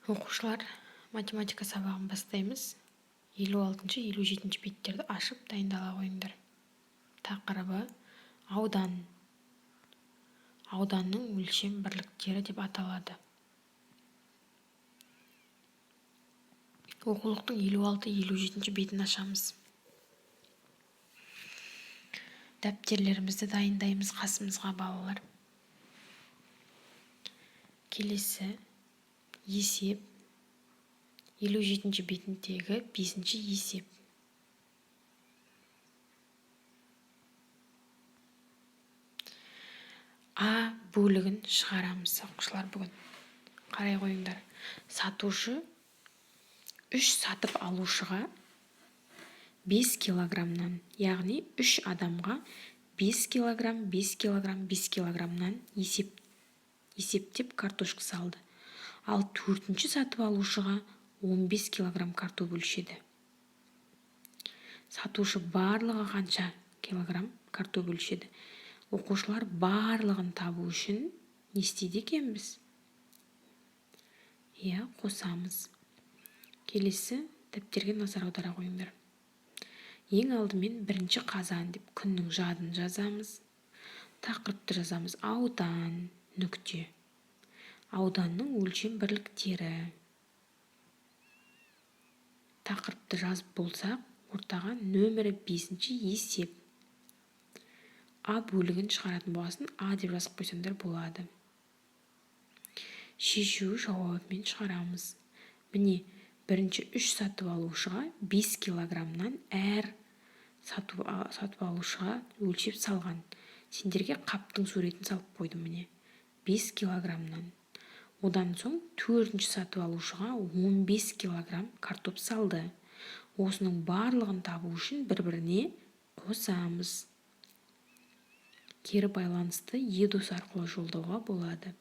Оқушылар, математика сабағын бастаймыз. 56-, 57 беттерді ашып дайындала қойыңдар. Тақырыбы аудан. Ауданның өлшем бірліктері деп аталады. Оқулықтың 56, 57 бетін ашамыз. Дәптерлерімізді дайындаймыз қасымызға, балалар. Келесі есеп, 57 бетіндегі 5 есеп. А бөлігін шығарамыз, оқушылар, бүгін. Қарай қойыңдар. Сатушы 3 сатып алушыға 5 килограммнан, яғни 3 адамға 5 килограмм, 5 килограмм, 5 килограммнан есептеп картошка салды. Ал 4-ші сатып алушыға 15 килограмм картоп өлшеді. Сатушы барлығы қанша килограмм картоп өлшеді? Оқушылар, барлығын табу үшін не істейді екенбіз? Иә, қосамыз. Келесі дәптерге назар аудара қойыңдар. Ең алдымен 1 қазан деп күннің жадын жазамыз. Тақырыпты жазамыз. Аудан, нүкте. Ауданның өлшем бірліктері. Тақырыпты жазып болсақ, ортаға нөмірі 5 есеп. А бөлігін шығаратын болғасын, А деп жазып қойсаңдар болады. Шешу жауабымен шығарамыз. Міне, бірінші 3 сатып алушыға 5 килограммнан әр сатып алушыға өлшеп салған. Сендерге қаптың суретін салып қойдым, міне. 5 килограммнан. Одан соң 4-ші сатып алушыға 15 килограмм картоп салды. Осының барлығын табу үшін бір-біріне қосамыз. Кері байланысты ЕДОС арқылы жолдауға болады.